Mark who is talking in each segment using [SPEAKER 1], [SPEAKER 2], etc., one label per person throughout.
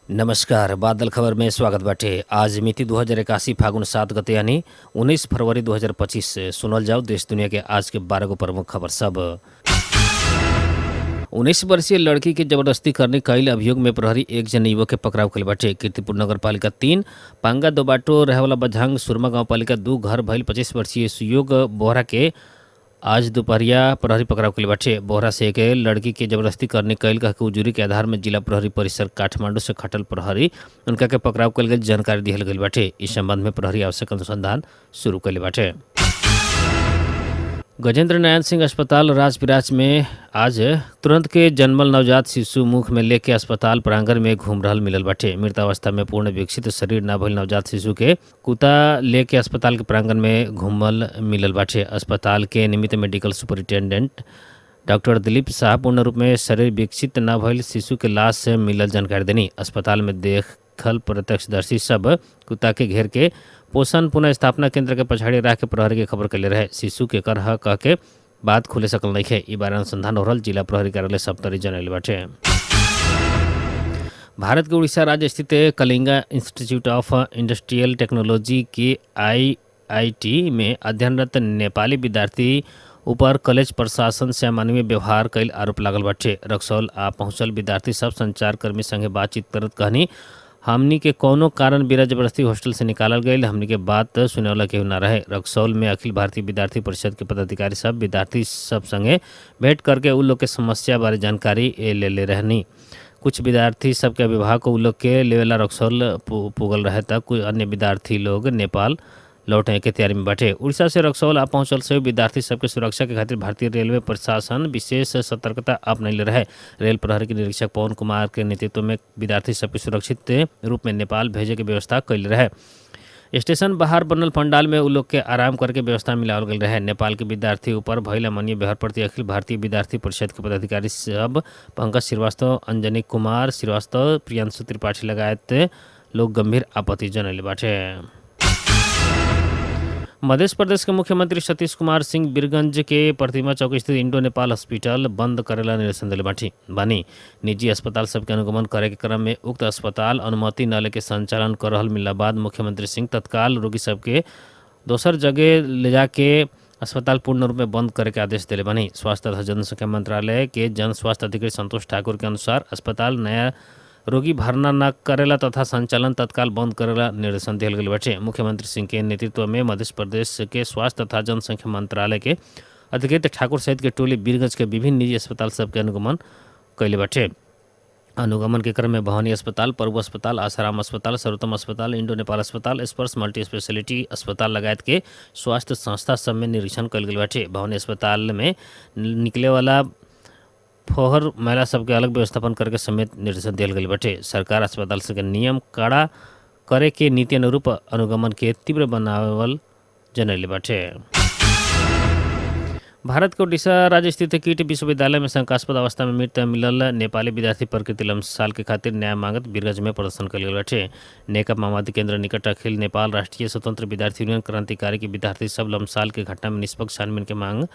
[SPEAKER 1] नमस्कार, बादल खबर में स्वागत बाटे। आज मिति 2081 फागुन 7 गते यानी 19 फरवरी 2025 से सुनल जाओ देश दुनिया के आज के 12 गो प्रमुख खबर सब। 19 वर्षीय लड़की के जबरदस्ती करने कईल अभियोग में प्रहरी एक जन युवक के पकड़ाव कइल बाटे। कीर्तिपुर नगर पालिका 3 पांगा दोबाटो रहेवाला बझांग सुरमा गांव पालिका 2 घर भइल 25 वर्षीय सुयोग बोहरा के आज दोपहरिया प्रहरी पकड़ाव कइल बाटे। बोहरा से एक लड़की के जबरदस्ती करने कईल कह के उजुरी के आधार में जिला प्रहरी परिसर काठमांडू से खटल प्रहरी उनका के पकड़ाव कइल गेल जानकारी दिहल गेल बाटे। इस संबंध में प्रहरी आवश्यक अनुसंधान शुरू कइले बाटे। गजेंद्र नारायण सिंह अस्पताल राजविराज में आज तुरंत के जन्मल नवजात शिशु मुख में लेके अस्पताल प्रांगण में घूम रहल मिलल बाटे। मृतावस्था में पूर्ण विकसित शरीर न भइल नवजात शिशु के कुत्ता लेके अस्पताल के प्रांगण में घूमल मिलल बाटे। अस्पताल के निमित्त medical superintendent doctor Dilip Shah पूर्ण रूप में शरीर विकसित न भइल शिशु के लाश से मिलल जानकारी देनी। अस्पताल में देखल प्रत्यक्षदर्शी सब कुत्ता के घेर के पोषण पुनः स्थापना केंद्र के पछाड़ी राख के प्रहरी के खबर कैले रहे। शिशु के कर ह कह के बात खुले सकल नहीं है। ई बारे अनुसंधान हो रहल जिला प्रहरी कार्यालय सप्तरी जनैले बाटे। भारत के उड़ीसा राज्य स्थित Kalinga institute of industrial technology के आईआईटी में अध्ययनरत नेपाली विद्यार्थी ऊपर कॉलेज प्रशासन से अमानवीय व्यवहार कैल आरोप लागल बाटे। रक्सौल आ पहुंचल विद्यार्थी सब संचारकर्मी संगे बातचीत करत कहनी, हमनी के कोनो कारण बिना जबरदस्ती हॉस्टल से निकालल गईल, हमनी के बात सुनेवाला केहू ना रहे। रक्सौल में अखिल भारतीय विद्यार्थी परिषद के पदाधिकारी सब विद्यार्थी सब संगे भेंट करके उ लोग के समस्या बारे जानकारी ले ले रहनी। कुछ विद्यार्थी सबके अभिभावक उ लोग के लेवेला रक्सौल पुगल रहे त कुछ अन्य विद्यार्थी लोग नेपाल लौटे के तैयारी में बैठे। उड़ीसा से रक्सौल आ पहुंचल से विद्यार्थी सबके सुरक्षा के खातिर भारतीय रेलवे प्रशासन विशेष सतर्कता अपनैले रहे। रेल प्रहरी के निरीक्षक पवन कुमार के नेतृत्व में विद्यार्थी सबके सुरक्षित रूप में नेपाल भेजे के व्यवस्था कैले रहे। स्टेशन बाहर बनल पंडाल में उ लोग के आराम करके व्यवस्था मिलावल गेल रहे। नेपाल के विद्यार्थी ऊपर भइल अमानवीय व्यवहार प्रति अखिल भारतीय विद्यार्थी परिषद के पदाधिकारी सब पंकज श्रीवास्तव, अंजनी कुमार श्रीवास्तव, प्रियांशु त्रिपाठी लगायत लोग गंभीर आपत्ति जनैले बाटे। मध्य प्रदेश के मुख्यमंत्री सतीश कुमार सिंह बीरगंज के प्रतिमा चौक स्थित इंडो नेपाल हॉस्पिटल बंद करेला निर्देशन दिले बाटी बानी। निजी अस्पताल सबके अनुगमन करे के क्रम में उक्त अस्पताल अनुमति न लेके संचालन कर रहल मिलला बाद मुख्यमंत्री सिंह तत्काल रोगी सबके दोसर जगह ले जाके अस्पताल पूर्ण रूप में बंद करे के आदेश दिले बानी। स्वास्थ्य तथा जनसंख्या मंत्रालय के जन स्वास्थ्य अधिकारी संतोष ठाकुर के अनुसार अस्पताल नया रोगी भर्ना न करेला तथा संचालन तत्काल बंद करेला निर्देशन दिहल गेल बाटे। मुख्यमंत्री सिंह के नेतृत्व में मध्य प्रदेश के स्वास्थ्य तथा जनसंख्या मंत्रालय के अधिकृत ठाकुर सहित के टोली बीरगंज के विभिन्न निजी अस्पताल सबके अनुगमन कैले बाटे। अनुगमन के क्रम में भवानी अस्पताल, प्रभु अस्पताल, आसाराम अस्पताल, सर्वोत्तम अस्पताल, इंडो नेपाल अस्पताल, स्पर्श मल्टी स्पेशलिटी अस्पताल लगायत के स्वास्थ्य संस्था सब में निरीक्षण कयल गेल बाटे। भवानी अस्पताल में निकले वाला फोहर महिला सबके अलग व्यवस्थापन करके समेत निर्देशन दियल गेल बाटे। सरकार अस्पताल सबके नियम कड़ा करे के नीति अनुरूप अनुगमन के तीव्र बनावल जनैले बाटे। भारत के ओडिशा राज्य स्थित कीट विश्वविद्यालय में शंकास्पद अवस्था में मृत मिलल नेपाली विद्यार्थी प्रकृति लम्साल के खातिर न्याय मांगत बीरगंज में प्रदर्शन कयल गेल बाटे। नेकप माओवादी केंद्र निकट अखिल नेपाल राष्ट्रीय स्वतंत्र विद्यार्थी यूनियन क्रांतिकारी के विद्यार्थी सब लम्साल के घटना में निष्पक्ष छानबीन के मांग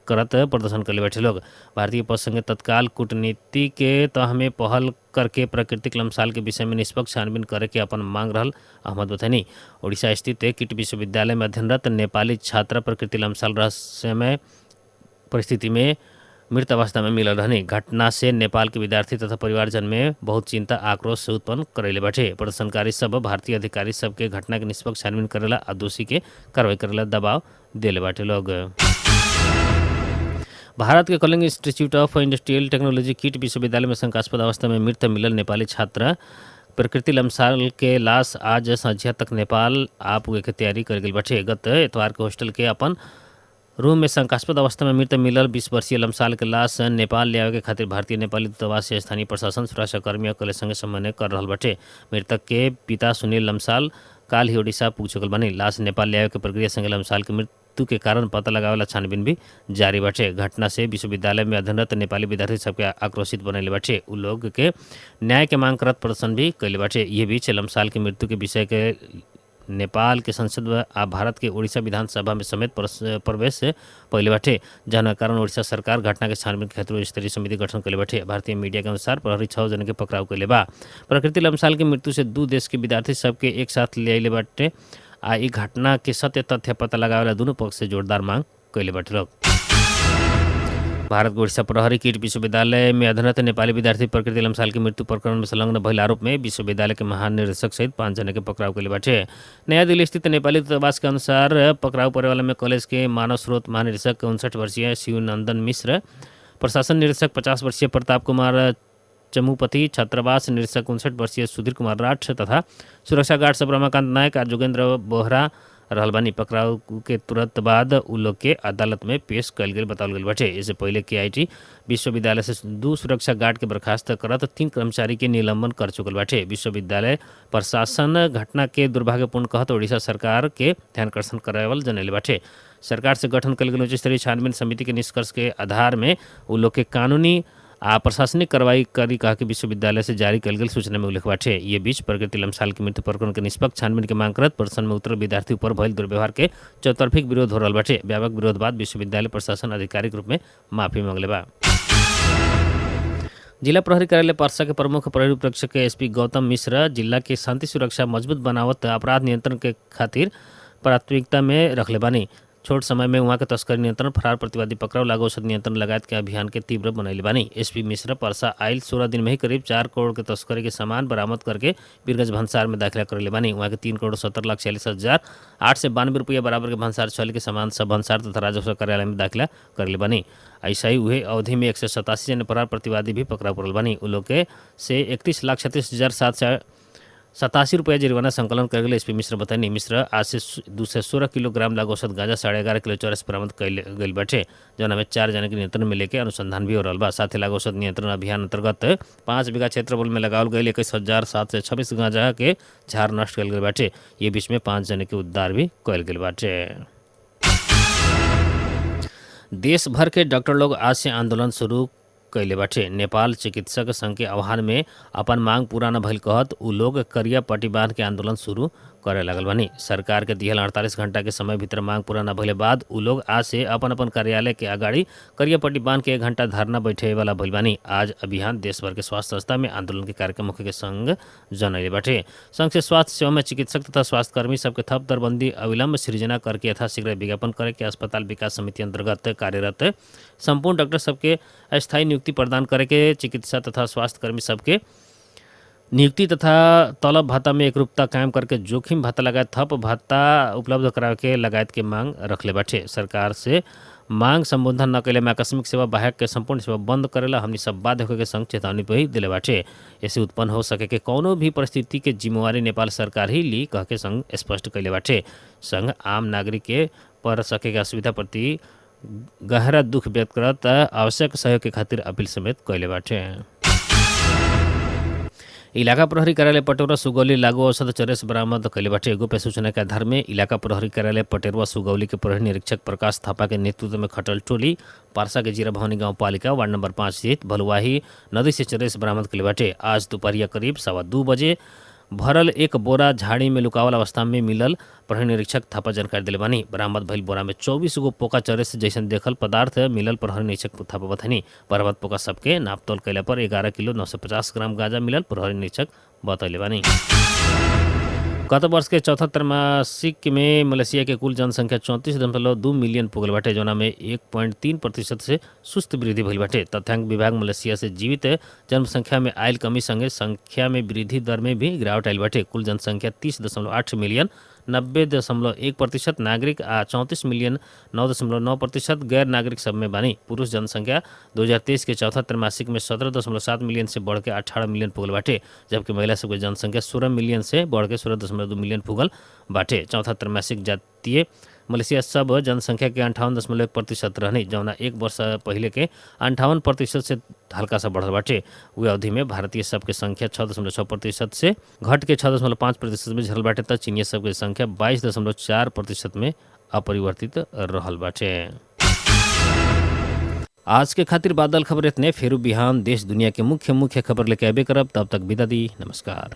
[SPEAKER 1] करत प्रदर्शन कर बैठे लोग। भारतीय पक्ष संगे तत्काल कूटनीति के तह में पहल करके प्राकृतिक लमसाल के विषय में निष्पक्ष छानबीन करे के अपन मांग रहल अहमद बथनी। ओडिशा स्थित किट विश्वविद्यालय में अध्ययनरत नेपाली छात्रा प्रकृति लमसाल रहस्यमय परिस्थिति में मृत अवस्था में मिलल रहने घटना से नेपाल के विद्यार्थी तथा परिवारजन में बहुत चिंता आक्रोश से उत्पन्न करैले बाटे। प्रदर्शनकारी सब भारतीय अधिकारी सबके घटना के निष्पक्ष छानबीन करेला आ दोषी के कार्रवाई करेला दबाव देले बाटे लोग। भारत के Kalinga institute of industrial technology KIIT विश्वविद्यालय में शंकास्पद अवस्था में मृत मिलल नेपाली छात्र प्रकृति लम्साल के लाश आज संझिया तक नेपाल आ पुगे के तैयारी कर गेल बाटे। गत एतवार के हॉस्टल के अपन रूम में शंकास्पद अवस्था में मृत मिलल 20 वर्षीय लम्साल के लाश नेपाल ले के खातिर भारतीय नेपाली दूतावास से स्थानीय प्रशासन, सुरक्षाकर्मी और कॉलेज संगे समन्वय कर रहल बाटे। मृतक के पिता सुनील लम्साल काल ही ओडिशा पुग चुकल बानी। लाश नेपाल ले के प्रक्रिया संगे लम्साल के मृत्यु के कारण पता लगावेला छानबीन भी जारी बाटे। घटना से विश्वविद्यालय में अध्ययनरत नेपाली विद्यार्थी सबके आक्रोशित बनैले बाटे। उ लोग के न्याय के मांग करत प्रदर्शन भी कैले बाटे। ये बीच लम्साल के मृत्यु के विषय के नेपाल के संसद आ भारत के उड़ीसा विधानसभा में समेत प्रवेश पहिले बाटे, जौना कारण उड़ीसा सरकार घटना के छानबीन के खातिर स्तरीय समिति गठन कैले बाटे। भारतीय मीडिया के अनुसार प्रहरी 6 जन के पकड़ाव कैले बा। प्रकृति लम्साल के मृत्यु से दू देश के विद्यार्थी सबके एक साथ ले आइले बाटे आ ई घटना के सत्य तथ्य पता लगावेला दुनू पक्ष से जोरदार मांग कैले बाटे लोग। भारत के उड़ीसा प्रहरी कीट विश्वविद्यालय में अध्ययनरत नेपाली विद्यार्थी प्रकृति लम्साल के मृत्यु प्रकरण में संलग्न भइल आरोप में विश्वविद्यालय के महानिदेशक सहित 5 जना के पकड़ाव कैले बाटे। नया दिल्ली स्थित नेपाली दूतावास के अनुसार पकड़ाव पड़े वाला में कॉलेज के मानव स्रोत महानिदेशक 59 वर्षीय शिवनंदन मिश्र, प्रशासन निदेशक 50 वर्षीय प्रताप कुमार चमुपति, छात्रावास निदेशक 59 वर्षीय सुधीर कुमार राठ तथा सुरक्षा गार्ड सब रमाकांत नायक आ जोगेंद्र बोहरा रहल बानी। पकड़ाव के तुरंत बाद उ लोग के अदालत में पेश कयल गेल बतावल गेल बाटे। इससे पहले केआईटी विश्वविद्यालय से 2 सुरक्षा गार्ड के बर्खास्त करत 3 कर्मचारी के निलंबन कर चुकल बाटे। विश्वविद्यालय प्रशासन घटना के दुर्भाग्यपूर्ण कहत ओडिशा सरकार के ध्यानाकर्षण करावल जनैले बाटे। सरकार से गठन कयल गेल उच्च स्तरीय छानबीन समिति के निष्कर्ष के आधार में उ लोग के कानूनी आ प्रशासनिक कार्रवाई करी कह के विश्वविद्यालय से जारी कयल गेल सूचना में उल्लेख बाटे। ये बीच प्रकृति लम्साल के मृत्यु प्रकरण के निष्पक्ष छानबीन के मांग करत प्रदर्शन में उतरल विद्यार्थी ऊपर भइल दुर्व्यवहार के चौतरफी विरोध हो रहल बाटे। व्यापक विरोध बाद विश्वविद्यालय प्रशासन आधिकारिक रूप में माफी मांगले बा। जिला प्रहरी कार्यालय पर्सा के प्रमुख प्रहरी उपरीक्षक एसपी गौतम मिश्र जिला के शांति सुरक्षा मजबूत बनावत अपराध नियंत्रण के खातिर प्राथमिकता में रखले बानी। छोट समय में वहाँ के तस्करी नियंत्रण, फरार प्रतिवादी पकड़ाव, लागू औषध नियंत्रण लगायत के अभियान के तीव्र बनैले बानी। एसपी मिश्र परसा आयल 16 दिन में ही करीब 4 करोड़ के तस्करी के सामान बरामद करके वीरगंज भंसार में दाखिला करेले बानी। वहाँ के 3,70,46,892 रुपया बराबर के भंसार छल के सामान सब भंसार तथा राजस्व कार्यालय में दाखिला करेले बानी। ऐसा ही उहे अवधि में 187 जन फरार प्रतिवादी भी पकड़ा पड़ल बानी। उ लोग के से 31,36,787 रुपया जरिमाना संकलन कर गेल एसपी मिश्र बतानी। मिश्र आज से 216 किलोग्राम लागू औषध गांजा, 11.5 किलो चरस बरामद कइल गइल बाटे, जौना में 4 जना के नियंत्रण में लेके अनुसंधान भी हो रहल बा। साथ ही लागू औषध नियंत्रण अभियान अंतर्गत 5 बीघा क्षेत्रफल में लगावल गइल 21,726 गांजा के झाड़ नष्ट कइल गेल बाटे। ये बीच में 5 जने के उद्धार भी कइल गेल बाटे। देश भर के डॉक्टर लोग आज से आंदोलन शुरू कैले बाटे। नेपाल चिकित्सक संघ के आह्वान में अपन मांग पूरा न भइल कहत उ लोग करिया पट्टी बांध के आंदोलन शुरू करे लगल बानी। सरकार के दिहल 48 घंटा के समय भीतर मांग पूरा न भइले बाद उ लोग आज से अपन अपन कार्यालय के अगाड़ी करिया पट्टी बांध के 1 घंटा धरना बैठे वाला भइल बानी। आज अभियान देश भर के स्वास्थ्य संस्था में आंदोलन के कार्यक्रम होखे के संघ जनैले बाटे। संघ से स्वास्थ्य सेवा में चिकित्सक तथा स्वास्थ्यकर्मी सबके थप दरबंदी अविलंब सृजना करके यथाशीघ्र विज्ञापन करे के, अस्पताल विकास समिति अंतर्गत कार्यरत संपूर्ण डॉक्टर सबके अस्थायी नियुक्ति प्रदान करे के, चिकित्सा तथा स्वास्थ्यकर्मी सबके नियुक्ति तथा तलब भत्ता में एकरूपता कायम करके जोखिम भत्ता लगायत थप भत्ता उपलब्ध करावे के लगायत के मांग रखले बाटे। सरकार से मांग संबोधन न कैले में आकस्मिक सेवा बाहक के संपूर्ण सेवा बंद करेला हमनी सब बाध्य होके के संघ चेतावनी भी दिले बाटे। ऐसे उत्पन्न हो सके के कौनो भी परिस्थिति के जिम्मेवारी नेपाल सरकार ही ली कह के संघ स्पष्ट कैले बाटे। संघ आम नागरिक के पर सके के असुविधा प्रति गहरा दुख व्यक्त करत आवश्यक सहयोग के खातिर अपील समेत कैले बाटे। इलाका प्रहरी कार्यालय पटेरुआ सुगौली लागू औषध चरस बरामद कैले बाटे। गोप्य सूचना के आधार में इलाका प्रहरी कार्यालय पटेरुआ सुगौली के प्रहरी निरीक्षक प्रकाश थापा के नेतृत्व में खटल टोली पारसा के जीरा भवानी गांव पालिका वार्ड नंबर 5 स्थित भलुआही नदी से चरस बरामद कैले बाटे। आज दोपहरिया करीब 2:15 बजे भरल एक बोरा झाड़ी में लुकावल अवस्था में मिलल प्रहरी निरीक्षक थापा जानकारी दिले बानी। बरामद भइल बोरा में 24 गो पोका चरस जैसन देखल पदार्थ मिलल प्रहरी निरीक्षक थापा बतैनी। बरामद पोका सबके नापतोल कैला पर 11 किलो 950 ग्राम गांजा मिलल प्रहरी निरीक्षक बतैले बानी। गत वर्ष के चौथा त्रैमासिक में मलेशिया के कुल जनसंख्या 34.2 मिलियन पुगल बाटे, जौना में 1.3% से सुस्त वृद्धि भइल बाटे। तथ्यांक विभाग मलेशिया से जीवित जनसंख्या में आयल कमी संगे संख्या में वृद्धि दर में भी गिरावट आयल बाटे। कुल जनसंख्या 30.8 मिलियन 90.1% नागरिक आ 34 मिलियन 9.9% गैर नागरिक सब में बानी। पुरुष जनसंख्या 2023 के चौथा त्रैमासिक में 17.7 मिलियन से बढ़ के 18 मिलियन पुगल बाटे, जबकि महिला सबके जनसंख्या 16 मिलियन से बढ़ के 16.2 मिलियन पुगल बाटे। चौथा त्रैमासिक जातीय मलेशिया सब जनसंख्या के 58.1% रहने, जौना एक वर्ष पहले के 58% से हल्का सा बढ़ल बाटे। उ अवधि में भारतीय सबके संख्या 6.6% से घट के 6.5% में झरल बाटे, त चीनिया सबके संख्या 22.4% में अपरिवर्तित रहल बाटे। आज के खातिर बादल खबर इतने। फेरू बिहान देश दुनिया के मुख्य मुख्य खबर लेके आबे करब। तब तक विदा दी। नमस्कार।